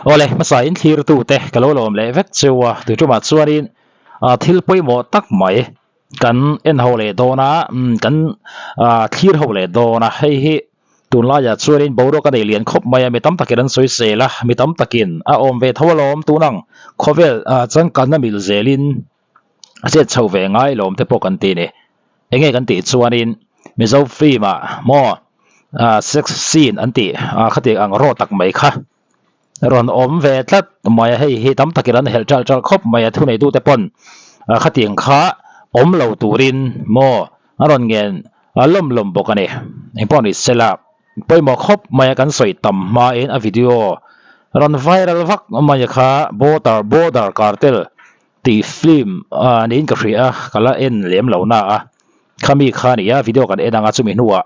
Awle, hmasa in thlirtute ka lo lawm leh vek cheu a, tui tumah chuanin thil pawimawh tak mai kan en ho leh dawn a, kan thlir ho leh dawn a, hei hi tunlaiah chuanin boruak a nei lian khawp mai a, mi tam takin an sawi sel a, mi tam takin a awm ve tho alawm tunang khawvel changkanna mil zelin a chet chho ve ngai lawm te pawh kan ti ni. Enge kan tih chuanin Mizo film ah maw sex scene an tih khatiang ang raw tak mai kha rawn awm ve tlat mai a, hei hi tam takin an helh ṭalh ṭalh khawp mai a, thuneitute pawn khatiang kha awm lo turin maw a rawn ngen lawm lawm bawk a ni. Engpawh ni sela pawimawh khawp mai a kan sawi tam hmain a video rawn viral vak mai a kha Border Border Cartel Tih film a niin ka hria a, ka la en lem lo na a, khami kha nia video kan en anga chumi hnuah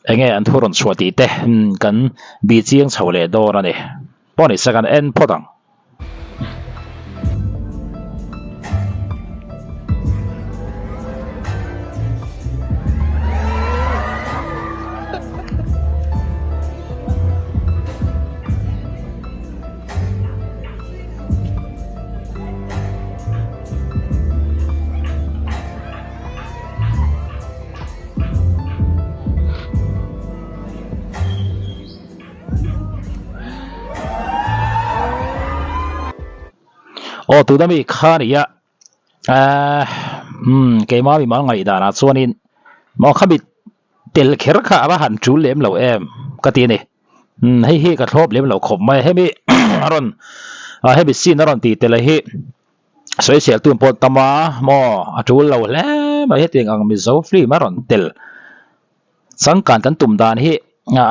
enge an thu rawn chhuah tih te kan bih chiang chho leh dawn a ni. Pawh ni se kan en phawt ang. Aw tuna mi kha nia ahh umm keimah mi mal ngaihdanah chuanin maw khami tel kher kha a va han tul lem lo em ka ti a ni. Umm hei hi ka thlawp lem lo khawp mai hemi a rawn ah hemi scene a rawn tih tel hi sawisel tun pawh tam a maw a tul lo hle mai hetiang ang Mizo film a rawn tel changkan kan tum dan hi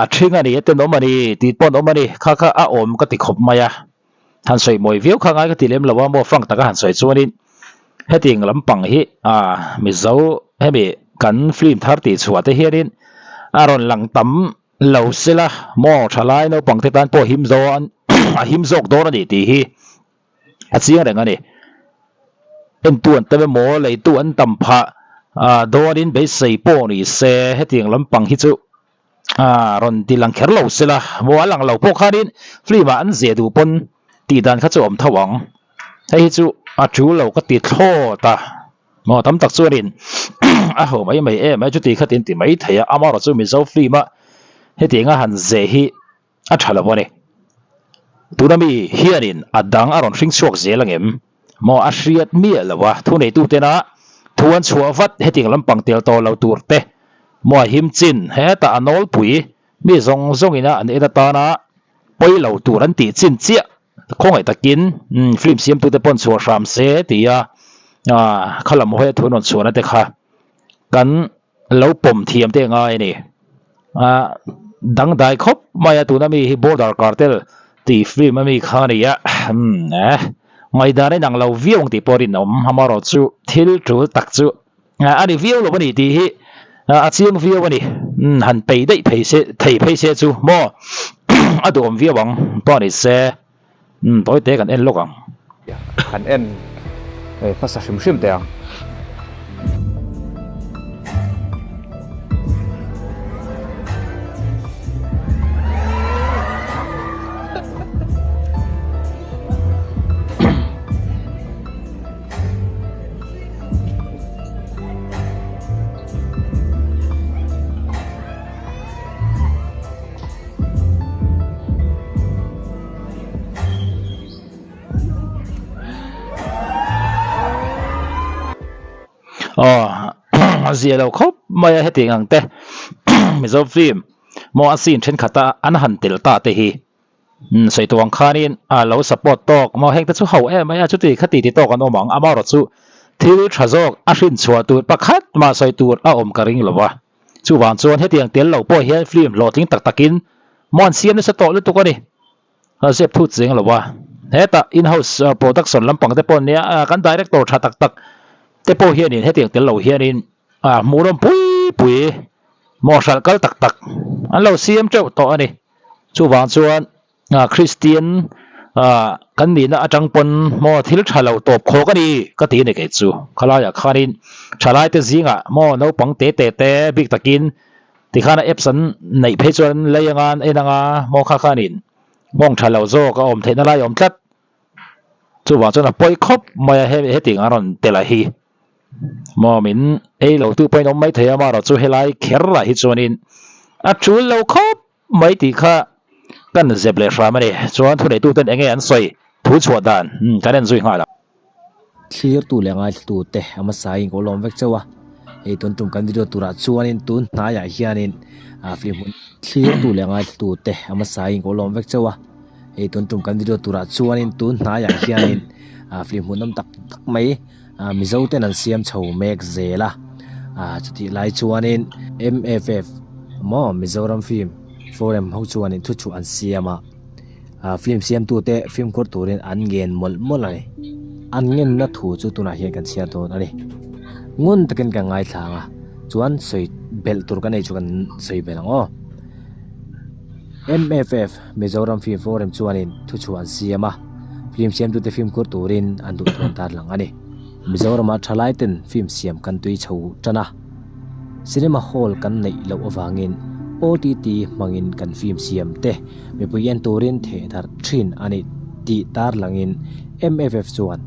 a thing a ni a tenawm a ni tih pawh an awm a ni kha kha a awm ka ti khawp mai a han sawi mawi viau kha ngai ka ti lem lo a maw frank taka han sawi chuanin hetiang lampang hi ah Mizo hemi kan film thar tih chhuah te hianin a rawn lang tam Lo sela maw thalai naupang te tan pawh him zawn a him zawk dawn a ni tih hi a chiang reng a ni. Entu an tam emaw leitu an tam phah dawnin beisei pawh ni se hetiang lampang hi chu rawn ti lang kher lo sela maw a lang lo pawh khanin film ah an zeh duh pawn tih dan kha chu a awm tho ang. Hei hi chu a tul lo ka ti thlawt a. Maw tam tak chuanin a ho mai mai em a chuti khatin ti mai thei a, amaherawh chu Mizo film a hetiang a han zeh hi a tha lo a ni. Tuna mi hianin a dang a rawn hring chhuak zel angem? Maw a hriat miah lo a, thuneitu tena thu an chhuah vat hetiang lampang tel tawh lo tur te maw a him chin hetah a nawlpui mi zawng zawngina an en atana pawi lo tur an tih chin chiah Khawngaih takin film siamtute pawn chhuah hram se tia khalam hawi a thu rawn chhuahna te kha kan lo pawm thiam te ngai a ni. Dangdai khawp mai a tuna mi hi Border Cartel tih film a mi kha a ni a, ngaihdan a inang lo viau ang tih pawh a rinawm. Amaherawhchu thil tul tak chu a ni viau lo a ni tih hi a chiang viau a ni han pei daih phei se thei phei se chu maw a duhawm viau ang pawh a ni se tawi te kan en lawk ang. Han en hmasa hrim hrim teh ang. Aw a zia lo khawp mai a hetiang ang te Mizo film maw a scene thenkhat a an han tel ta te hi. Umm sawi tawh ang khanin a lo support tawk maw heng te chu ho em mai a chuti khati ti tawk an awm ang amaherawh chu thil tha zawk a hrin chhuah tur pakhat mah sawi tur a awm ka ring lo a chuvang chuan hetiang tel lo pawh hian film hlawhtling tak takin maw an siam nasa tawh lutuk a ni a zep thut zeng lo a hetah in house production lampang te pawh nia kan director tha tak tak te pawh hianin hetiang tel lo hianin a hmuhnawm pui pui maw hralh kal tak tak an lo siam teuh tawh a ni. Chuvang chuan Kristian kan nihna atang pawn maw thil tha lo tawp khawk a ni ka ti a ni kei chu. Khalaiah khanin thalaite zingah maw naupang te te te bik takin tikhan a apps an neih phei chuan lei anga an en anga maw kha khanin. Nghawng tha lo zawk a awm theihna lai a awm tlat. Chuvang chuan a pawi khawp mai a hetiang a rawn tel a hi. Maw min ei lo tu pawhin awm mai thei a amaherawhchu helai kher lah hi chuanin a tul lo khawp mai tih kha kan zep leh hram a ni. Chuan thuneituten enge an sawi thu chhuah dan kan en zui nghal ang. Thlirtu leh ngaithlatute a hmasain ka lawm vek chauh a, hei tun tum kan video turah chuanin tun hnaiah hianin film hmun thlirtu leh ngaithlatute a hmasain ka lawm vek chauh a, hei tun tum kan video turah chuanin tun hnaiah hianin film hmuhnawm tak tak mai Mizo ten an siam chho mek zel a, chutih lai chuanin MFF maw Mizoram Film Forum ho chuanin thuchhuah an siam a. Film siamtute fimkhur turin an ngen mawlh mawlh a ni. An ngenna thu chu tunah hian kan chhiar dawn a ni. Ngun takin kan ngaithla ang a, chuan sawi belh tur ka nei chu kan sawi belh ang aw. MFF, Mizoram Film Forum chuanin thuchhuah an siam a, film siamtute fimkhur turin an duh thu an tarlang a ni. Mizoramah thalaiten film siam kan tui chho tan a. Cinema hall kan neih loh avangin OTT hmangin kan film siam te mipui en turin theh darh thin a ni tih tarlangin MFF chuan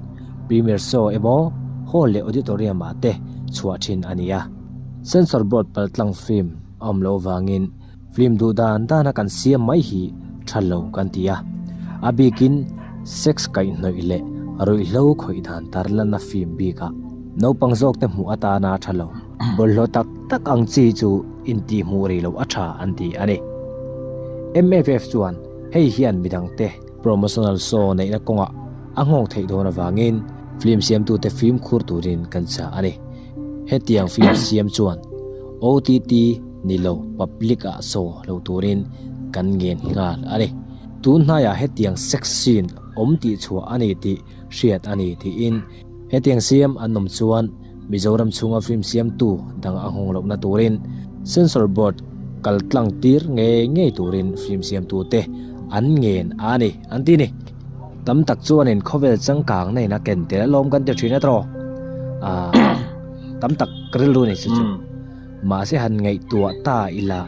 Premiere Show emaw hall leh auditorium ah te chhuah thin a ni a. Censor board paltlang film a awm loh avangin Film duh dan dana kan siam mai hi tha lo kan ti a, a bikin sex kaihhnawih leh ruihhlo khawih dan tarlanna film bikah naupang zawkte hmuh atana tha lo, bawlhhlawh tak tak ang chi chu intihhmuh rih loh a tha an ti a ni. MFF chuan hei hian midangte promotional show neihna kawngah a nghawng theih dawn avangin film siamtute fimkhur turin kan chah a ni. Hetiang film siam chuan OTT ni lo public ah saw lo turin kan ngen nghal a ni. Tun hnaiah hetiang sex scene awm tih chhuah a ni tih hriat a ni tiin hetiang siam an awm chuan Mizoram chhunga film siamtu dang a nghawng lohna turin Censor Board kal tlang tir ngei ngei turin film siamtute an ngen a ni an ti ni. Tam tak chuanin khawvel changkang na in a ken tel alawm kan ti thin a tawh. Aaa tam tak rilru nei chu chu. Mahse han ngaihtuah ta ila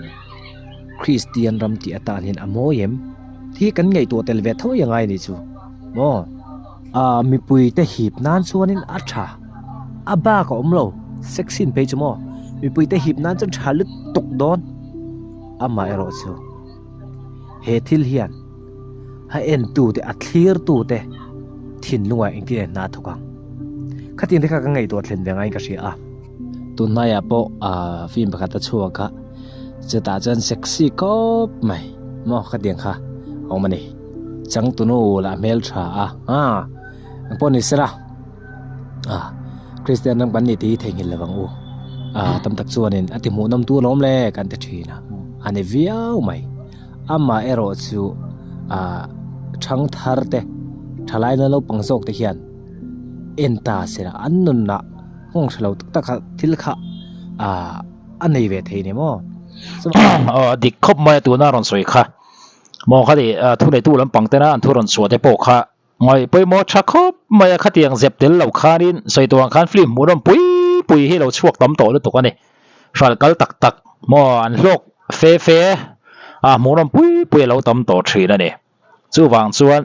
Kristian ram tih atan hian a mawi em? Hi kan ngaihtuah tel ve tho i angai a nih chu maw? Aaa mipui te hip nan chuanin a tha a bak a awm lo sex scene phei chu maw mipui te hip nan chuan tha lutuk dawn amaherawh chu he thil hian A entute, a thlirtute thinlungah engtin nge hna a thawk ang? Khatiang te kha ka ngaihtuah thlen ve ngaiin ka hria a. Tunhnaiah pawh film pakhat a chhuak a, chutah chuan sexy khawp mai maw khatiang kha a awm a ni. Changtunu lah hmeltha a, haa engpawh ni sela Kristian ram kan ni tih hi theihnghilh lo ang u. Tam tak chuanin a ti hmuhnawm tu alawm le kan ti thin a, a ni viau mai. Amah erawh chu ah thang thar te thalai na naupang zawk te hian en ta se la an nunah nghawng hre lo tak tak a thil kha ah a nei ve thei ni maw. Aw a dik khawp mai a tuna rawn sawi kha maw kha tih thuneitu lampang tena an thu rawn chhuah te pawh kha Ngaih pawimawh tha khawp mai a khatiang zep tel lo khanin sawi tawh ang khan film hmuhnawm pui pui hi lo chhuak tam tawh lutuk a ni. Hral kal tak tak maw an hlawk fe fe a hmuhnawm pui pui a lo tam tawh thin a ni. Chuvang chuan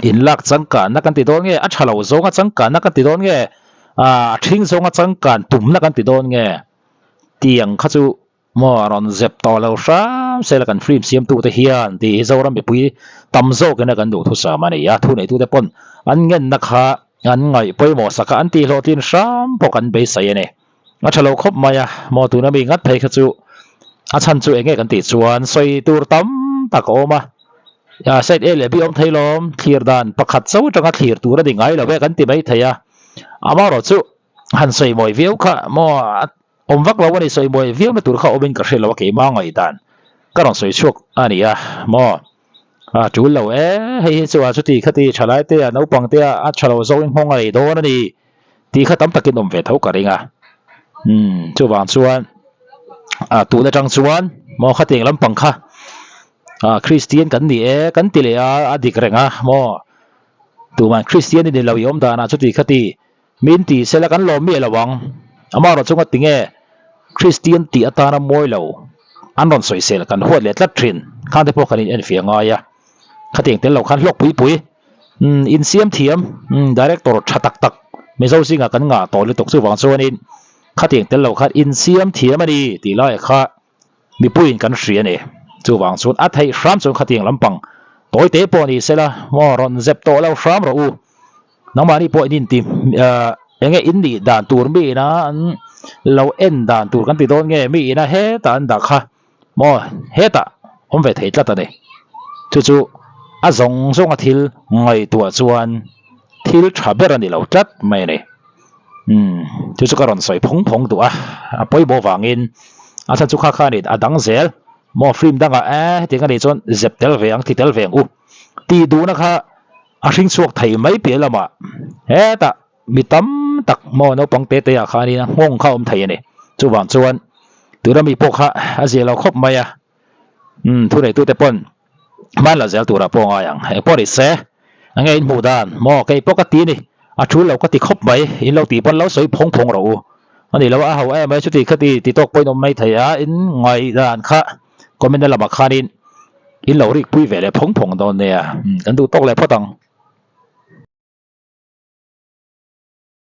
inlak changkanna kan ti dawn nge a tha lo zawnga changkanna kan ti dawn nge a thing zawnga changkan tumna kan ti dawn nge tiang kha chu Maw a rawn zep tawh lo hram se la kan film siamtute hian tih hi Zoram mipui tam zawkin a kan duhthusam a ni a, thuneitute pawn an ngenna kha an ngaih pawimawh sak a, an tihhlawhtlin hram pawh kan beisei a ni. A tha lo khawp mai a, maw tuna mi ngat phei kha chu a chhan chu eng nge kan tih chuan sawi tur tam tak a awm a, side A leh B awm thei lawm, thlir dan pakhat chauh atanga thlir tur a ni ngai lo e kan ti mai thei a, amaherawh chu han sawi mawi viau kha maw a Awm vak lo a ni, sawi mawi viau na tur kha awmin ka hre lo a, keimah ngaihdan ka rawn sawi chhuak a ni a maw? A tul lo e, hei hi chu a chuti khati thalai te a naupang te a a tha lo zawk in nghawng a nei dawn a ni tih kha tam takin awm ve tho ka ring a, umm chuvang chuan a tun atang chuan maw khatiang lampang kha a Kristian kan ni e kan ti leh a, a dik reng a maw? Tuman Kristian i ni lo i awm danah chuti khati Min ti sela kan lawm miah lo ang. Amaherawh chunga tinge Kristian tih atana mawi lo an rawn sawisel kan huat leh tlat thin. Khangte pawh kan in enfiah ngai a. Khatiang tel lo khan hlawk pui pui umm insiam thiam umm director tha tak tak Mizo zingah kan ngah tawh lutuk chuvang chuanin khatiang tel lo khan insiam thiam a ni tih laiah kha mipuiin kan hria a ni. Chuvang chuan a theih hram chuan khatiang lampang tawi te pawh ni sela maw rawn zep tawh lo hram rawh u. Nangmahni pawh in inti ahh eng nge in nih dan tur mi ina an lo en dan tur kan ti dawn nge mi ina hetah an dah kha maw hetah awm ve thei tlat a ni. Chu chu a zawng zawng a thil ngaihtuah chuan thil tha ber a ni lo tlat mai a ni. Umm chu chu ka rawn sawi phawng phawng duh a, a pawimawh vangin a chhan chu kha kha a ni a dang zel maw film dangah eh hetiang a nih chuan zep tel ve ang ti tel ve ang u tih duhna kha a hring chhuak thei mai piah lamah hetah mi tam tak maw naupang te te ah khanin a nghawng kha a awm thei a ni. Chuvang chuan tuna mi pawh kha a zia lo khawp mai a, umm thuneitute pawn hman la zel turah pawh a ngai ang. Engpawh ni se enge in hmuh dan maw kei pawh ka ti a ni, a tul lo ka ti khawp mai, in lo tih pawn lo sawi phawng phawng rawh u. A ni lo a ho em mai chuti khati ti tawk pawhin awm mai thei a, in ngaihdan kha comment na lamah khanin in lo rik pui ve leh phawng phawng dawn nia, kan duh tawk leh phawt ang.